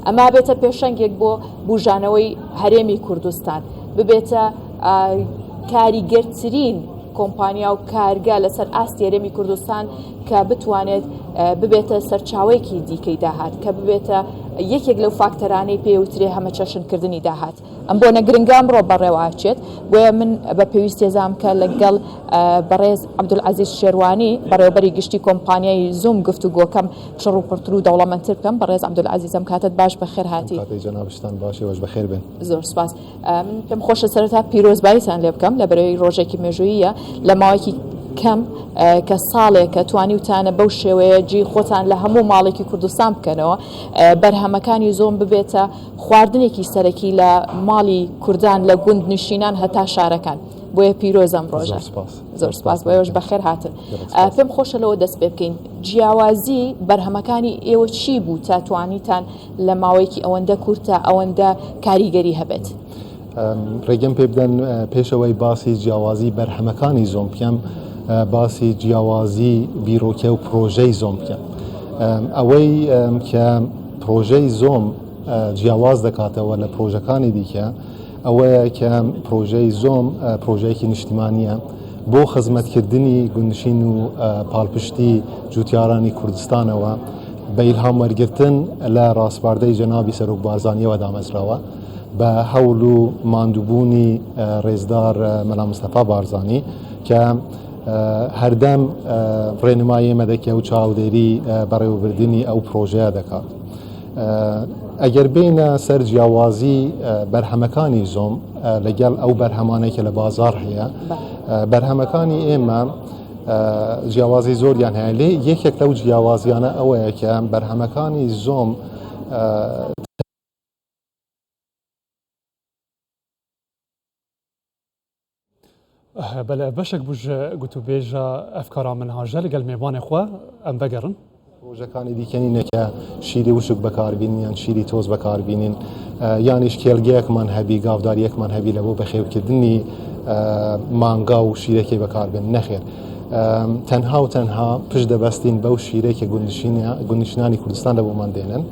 ئەمە بێتە پێشەنگێک بۆ بوژانەوەی هەرێمی کوردستان، ببێتە کاریگەرترین کۆمپانیا و کارگە لەسەر ئاستی هەرێمی کوردستان کە بتوانێت ببێتە سەرچاوەیەکی دیکەی داهات، کە ببێتە یەکێک لەو فاکتەرانەی پێوترێ هەمەچەشنکردنی داهات. ئەم بۆنە گرنگە ئەمڕۆ بەڕێوە ئەچێت، بۆیە من بە پێویست تێزام کە لەگەڵ بەڕێز عەبدولعەزیز شێروانی بەڕێوەبەری گشتی کۆمپانیای زووم گفتوگۆکەم چڕ و پڕتر و دەوڵەمەندتر بکەم. بەڕێز عەبدولعەزیز ئەم کاتەت باش، بەخێر هاتی. کاتەی جەنابشتان باش، ئێوەش بەخێر بێن. زۆر سوپاس. من پێم خۆشە سەرەتا پیرۆزباییتان لێ بکەم لەبەرئەوەی ڕۆژێکی مێژووییە لە ماوەیەکی کەم کە ساڵێکە توانیوتانە بەو شێوەیە جێی خۆتان لە هەموو ماڵێکی کوردستان بکەنەوە، بەرهەمەکانی زۆم ببێتە خواردنێکی سەرەکی لە ماڵی کوردان لە گوند نشینان هەتا شارەکان. بۆیە پیرۆزە ئەم ڕۆژە. زۆر سپاس. زۆر سپاس بۆ ئێوەش بەخێر هاتن. پێم خۆشە لەوە دەست پێ بکەین جیاوازی بەرهەمەکانی ئێوە چی بوو تا توانیتان لە ماوەیەکی ئەوەندە کورتە ئەوەندە کاریگەری هەبێت؟ ڕێگەم پێ بدەن پێشەوەی باسی جیاوازی بەرهەمەکانی زۆم بکەم باسی جیاوازی بیرۆکە و پرۆژەی زۆم بکەم. ئەوەی کە پرۆژەی زۆم جیاواز دەکاتەوە لە پرۆژەکانی دیکە ئەوەیە کە پرۆژەی زۆم پرۆژەیەکی نیشتیمانییە بۆ خزمەتکردنی گوندنشین و پاڵپشتی جوتیارانی کوردستانەوە بە ئیلهام وەرگرتن لە ڕاسپاردەی جەنابی سەرۆک بارزانیەوە دامەزراوە بە هەوڵ و ماندووبوونی ڕێزدار مەلا مستەفا بارزانی کە هەردەم ڕێنمایی ئێمە دەکە و چاودێری بەڕێوەبردنی ئەو پرۆژەیە دەکات. ئەگەر بێینە سەر جیاوازی بەرهەمەکانی زۆم لەگەڵ ئەو بەرهەمانەی کە لە بازاڕ هەیە، بەرهەمەکانی ئێمە جیاوازی زۆریان هەیە، لێ یەکێک لەو جیاوازیانە ئەوەیە کە بەرهەمەکانی زۆم بەلێ بەشێک بوو ژ گوتوبێژە ئەفکارا من هاژە لەگەل مێوانێ خوە ئەم ڤەگەڕن. ڕۆژەکانی دیکە نینە کە شیری وشک بەکاربینین یان شیری تۆز بەکاربینین یانیش کێڵگەیەکمان هەبی گاوداریەکمان هەبی لە بۆ بەخێوکردنی مانگا و شیرەکەی بەکاربێن نەخێر تەنها و تەنها پشت دەبەستین بەو شیرەی کە گوندنشینانی کوردستان لە بۆمان دێنن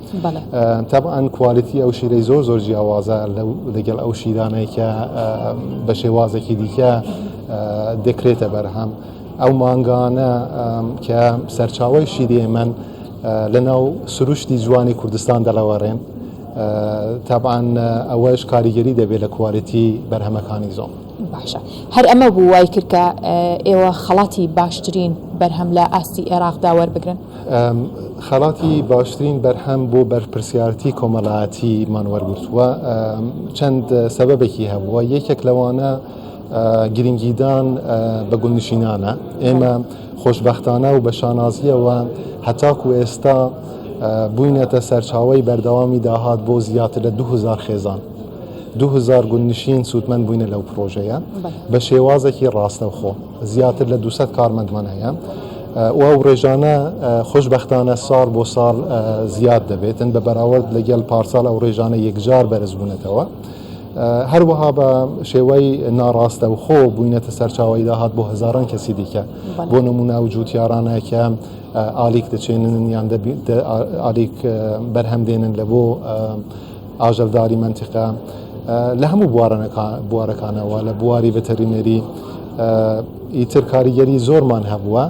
تەبعەن quality ئەو شیرەی زۆر زۆر جیاوازە لەگەڵ ئەو شیرانەی کە بە شێوازێکی دیکە دەکرێتە بەرهەم ئەو مانگانە کە سەرچاوی شیری ئێمەن لە ناو سروشتی جوانی کوردستان دەڵەوەڕێن تەبعەن ئەوەش کاریگەری دەبێت لە quality بەرهەمەکانی زۆم. باشە هەر ئەمە بوو وای کرد کە ئێوە خەڵاتی باشترین بەرهەم لە ئاستی ئێراقدا وەربگرن؟ خەڵاتی باشترین بەرهەم بۆ بەرپرسیارتی کۆمەڵایەتیمان وەرگرتووە چەند سەبەبێکی هەبووە یەکێک لەوانە گرنگیدان بە گوندنشینانە ئێمە خۆشبەختانە و بە شانازیەوە هەتاکو ئێستا بووینەتە سەرچاوەی بەردەوامی داهات بۆ زیاتر لە 2000 خێزان. 2000 گوندنشین سوودمەند بووینە لەو پرۆژەیە بە شێوازێکی ڕاستەوخۆ زیاتر لە 200 کارمەندمان هەیە و ئەو ڕێژانە خۆشبەختانە ساڵ بۆ ساڵ زیاد دەبێتن بە بەراورد لەگەڵ پارساڵ ئەو ڕێژانە یەکجار بەرزبوونەتەوە. هەروەها بە شێوەی ناڕاستەوخۆ بووینەتە سەرچاوەی داهات بۆ هەزاران کەسی دیکە بۆ نمونە و جوتیارانە کە ئالیک دەچێنن یان ئالیک بەرهەم دێنن لە بۆ ئاژەلداری مەنتیقە لە هەموو بوارەکانەوە لە بواری ڤێتەرینەری ئیتر کاریگەری زۆرمان هەبووە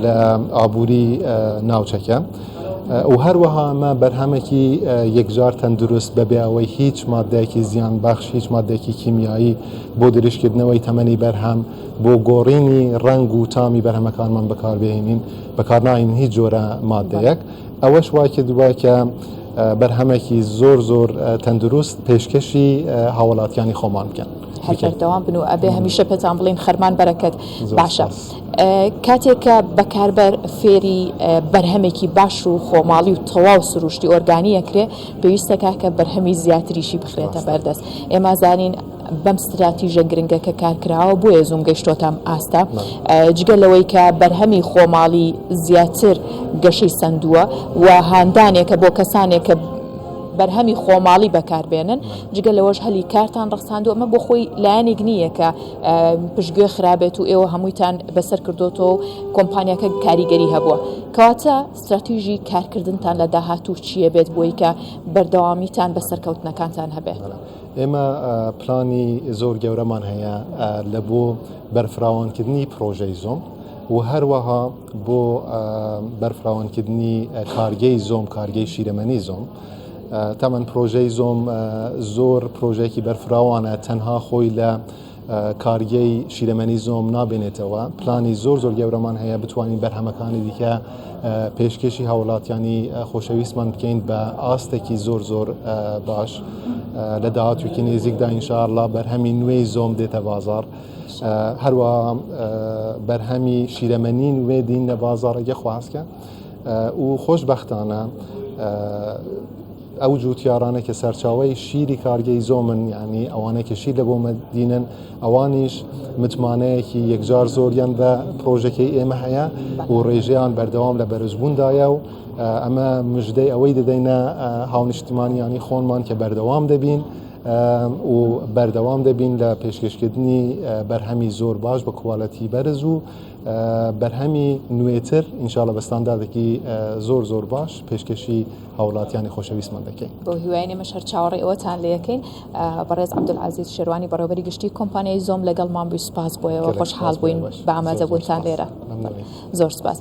لە ئابووری ناوچەکە. و هەروەها ئەمە بەرهەمێکی یەکجار تەندروست بەبێ ئەوەی هیچ مادەیەکی زیان بەخش هیچ مادەیەکی کیمیایی بۆ درێژکردنەوەی تەمەنی بەرهەم بۆ گۆڕینی ڕەنگ و تامی بەرهەمەکانمان بەکاربهێنین بەکارناهێنین هیچ جۆرە مادەیەک ئەوەش وای کردووە کە بەرهەمێکی زۆر زۆر تەندروست پێشکەشی هاوڵاتیانی خۆمان بکەن. هەر بەردەوام بن و ئەبێ هەمیشە پێتان بڵین خەرمان بەرەکەت باشە کاتێک کە بەکاربەر فێری بەرهەمێکی باش و خۆماڵی و تەواو سروشتی ئۆرگانی ئەکرێ پێویستە کاکە بەرهەمی زیاتریشی بخرێتە بەردەست ئێمە زانین بەم ستراتیژە گرنگە کە کارکراوە بۆیە زووم گەیشتۆتە ئەم ئاستە جگە لەوەی کە بەرهەمی خۆماڵی زیاتر گەشەی سەندووە و هاندانێکە بۆ کەسانێک کە. بەرهەمی خۆماڵی بەکاربێنن، جگە لەوەش هەلی کارتان ڕەخساندووە، ئەمە بۆ خۆی لایەنێک نییە کە پشتگوێ خرابێت و ئێوە هەموویتان بەسەر کردۆتەوە و کۆمپانیاکە کاریگەری هەبووە. کەواتە ستراتیژی کارکردنتان لە داهاتوو چییە بێت بۆی کە بەردەوامیتان بە سەرکەوتنەکانتان هەبێ؟ ئێمە پلانی زۆر گەورەمان هەیە لە بۆ بەرفراوانکردنی پرۆژەی زۆم و هەروەها بۆ بەرفراوانکردنی کارگەی زۆم، کارگەی شیرەمەنی زۆم. تەمەن پرۆژەی زۆم زۆر پرۆژەیەکی بەرفراوانە، تەنها خۆی لە کارگەی شیرەمەنی زۆم نابێنێتەوە. پلانی زۆر زۆر گەورەمان هەیە بتوانین بەرهەمەکانی دیکە پێشکێشی هاوڵاتیانی خۆشەویستمان بکەین بە ئاستێکی زۆر زۆر باش. لە داهاتوویەکی نێزیکدا ئینشاءاللە بەرهەمی نوێی زۆم دێتە بازاڕ. هەروەها بەرهەمی شیرەمەنی نوێ دین لە بازاڕەکە خواستکە و خۆشببختانە ئەو جوتیارانە کە سەرچاوی شیری کارگەی زۆمن ینی ئەوانە کە شیر لە بۆ مەدینن ئەوانیش متمانەیەکی یەکجار زۆریان بە پرۆژەکەی ئێمە هەیە و ڕێژەیان بەردەوام لە بەرزبووندایە و ئەمە مژدەی ئەوەی دەدەینە هاونیشتمانیانی خۆمان کە بەردەوام دەبین و بەردەوام دەبین لە پێشکەشکردنی بەرهەمی زۆر باش بە کوالەتی بەرز و بەرهەمی نوێتر ئینشاءاللە بە ستانداردێکی زۆر زۆر باش پێشکەشی هاوڵاتیانی خۆشەویستمان دەکەین. بەو هیوایەین ئێمەش هەر چاوەڕێی ئەوەتان لێ ئەکەین. بەڕێز عەبدولعەزیز شێروانی بەڕێوەبەری گشتی کۆمپانیای زۆم لەگەڵمان بووی سوپاس بۆ ئێوە خۆشحاڵ بووین بە ئامادەبوونتان لێرە. زۆر سوپاس.